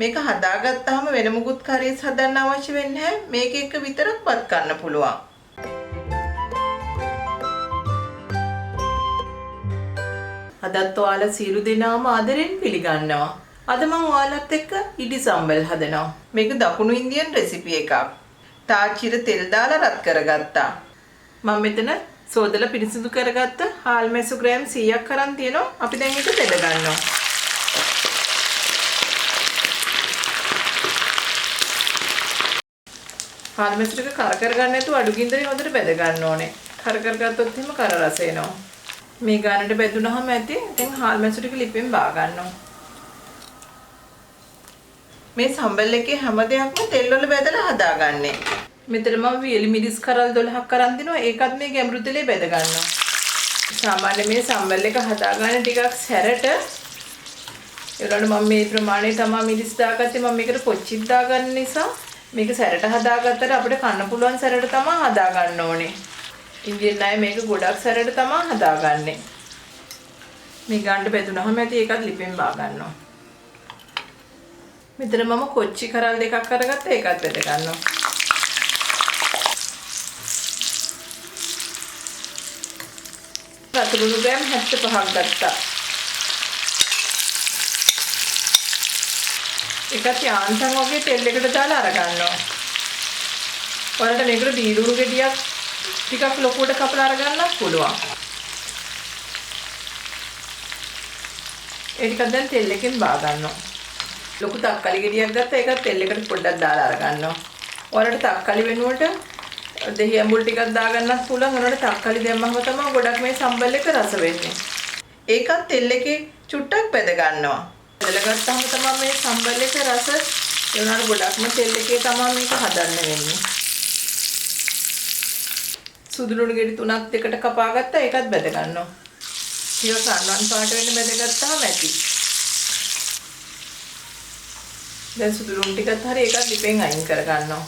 මේක හදාගත්තාම වෙන මුකුත් කරීස් හදන්න අවශ්‍ය වෙන්නේ නැහැ. මේක එක විතරක් බත් කන්න පුළුවන්. අදත් ඔයාලා සියලු දෙනාම ආදරෙන් පිළිගන්නවා. අද මම ඔයාලත් එක්ක ඉඩි සම්බල් හදනවා. මේක දකුණු ඉන්දියන් රෙසිපි එකක්. තාච්චිර තෙල් දාලා රත් කරගත්තා. මම මෙතන සෝදලා පිරිසිදු කරගත්ත හාල් මැසු ග්‍රෑම් 100ක් අරන් තියෙනවා. අපි දැන් ඒක බෙද ගන්නවා. හාල් මැසු ටික කර කර ගන්න නැතුව අඩු ගින්දරේ හොඳට බෙද ගන්න ඕනේ. කර කර ගත්තොත් එහෙම කර රස එනවා. මේ ගානට බෙදුනහම ඇති. දැන් හාල් මැසු ටික ලිපෙන් බා ගන්නවා. මේ සම්බල් එකේ හැම දෙයක්ම තෙල් වල බෙදලා හදාගන්නේ. මෙතන මම වියලි මිරිස් කරල් 12ක් අරන් දිනවා. ඒකත් මේ ගැඹුරු තෙලේ බෙද ගන්නවා. සාමාන්‍ය මේ සම්බල් එක හදාගන්න ටිකක් සැරට. ඒ වුණාට මම මේ ප්‍රමාණය තමයි මිරිස් දාගත්තේ. මම මේකට කොච්චිත් දාගන්න නිසා මේක සැරට හදාගත්තට අපිට කන්න පුළුවන් සැරට තමයි හදාගන්න ඕනේ. ඉන්දියන් අය මේක ගොඩක් සැරට තමයි හදාගන්නේ. මේ ගන්න බෙදුනහම ඇති ඒකත් ලිපෙන් බා ගන්නවා. මෙතන මම කොච්චි කරල් දෙකක් අරගත්තා. ඒකත් බෙද ගන්නවා. රතුළුණු ග්‍රෑම් 75ක් ගත්තා. ඒකත් යාන්තම් වගේ තෙල් එකට දාලා අර ගන්නවා. ඔයාලට මේකට බීලුණු ගෙඩියක් ටිකක් ලොකුවට කපලා අර ගන්නත් පුළුවන්. ඒ ටිකක් දැන් තෙල් එකෙන් බා ගන්නවා. ලොකු තක්කාලි ගෙඩියක් ගත්තා. ඒකත් තෙල් එකට පොඩ්ඩක් දාලා අර ගන්නවා. ඔයාලට තක්කාලි වෙනුවට දෙහි ඇඹුල් ටිකක් දාගන්නත් පුළුවන්. ඔයාලට තක්කාලි දැම්මම තමයි ගොඩක් මේ සම්බල් එක රස වෙන්නේ. ඒකත් තෙල් එකේ චුට්ටක් බෙද ගන්නවා. බෙදලා ගත්තාම තමයි මේ සම්බල් එක රස. ඒ වුණාට ගොඩක්ම තෙල් එකේ තමයි මේක හදන්න වෙන්නේ. සුදු ලුණු ගෙඩි තුනක් දෙකට කපා ගත්තා. ඒකත් බෙද ගන්නවා. ටිකක් රන්වන් පාට වෙන්න බෙද ගත්තාම ඇති. දැන් සුදු ලුණු ටිකත් හරි ඒකත් ලිපෙන් අයින් කර ගන්නවා.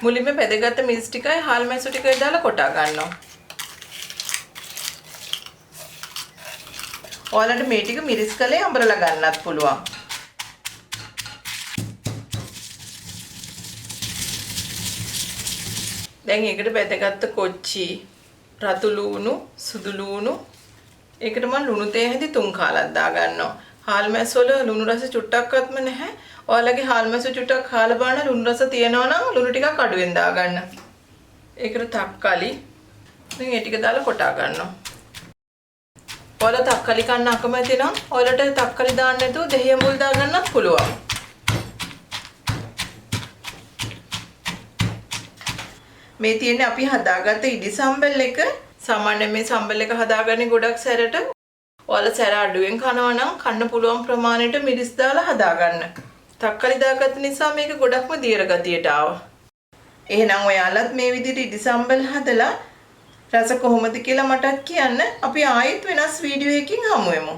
මුලින්ම බෙදගත්ත මිරිස් ටිකයි හාල් මැසු ටිකයි දාලා කොටා ගන්නවා. ඔයාලට මේ ටික මිරිස් කලේ අඹරලා ගන්නත් පුළුවන්. දැන් ඒකට බෙදගත්ත කොච්චි, රතු ලුණු, සුදු ලුණු, ඒකට මම ලුණු තේ හැඳි 3 කාලක් දා ගන්නවා. හාල් මැස් වල ලුණු රස චුට්ටක්වත්ම නැහැ. ඔයාලගේ හාල් මැස් චුට්ටක් කාලා බලන ලුණු රස තියෙනවා නම් ලුණු ටිකක් අඩුවෙන් දාගන්න. ඒකට තක්කාලි. දැන් ඒ ටික දාලා කොටා ගන්නවා. ඔයාලා තක්කාලි කන්න අකමැති නම් ඔයාලට තක්කාලි දාන්න නැතුව දෙහි ඇඹුල් දාගන්නත් පුළුවන්. මේ තියෙන්නේ අපි හදාගත්ත ඉඩි සම්බල් එක. සාමාන්‍යයෙන් මේ සම්බල් එක හදාගන්නේ ගොඩක් සැරට. ඔයාලා සැර අඩුවෙන් කනවා නම් කන්න පුළුවන් ප්‍රමාණයට මිරිස් දාලා හදාගන්න. තක්කාලි දාගත්ත නිසා මේක ගොඩක්ම දියර ගතියට ආවා. එහෙනම් ඔයාලත් මේ විදිහට ඉඩි සම්බල් හදලා රස කොහොමද කියලා මටත් කියන්න. අපි ආයෙත් වෙනස් වීඩියෝ එකකින් හමු වෙමු.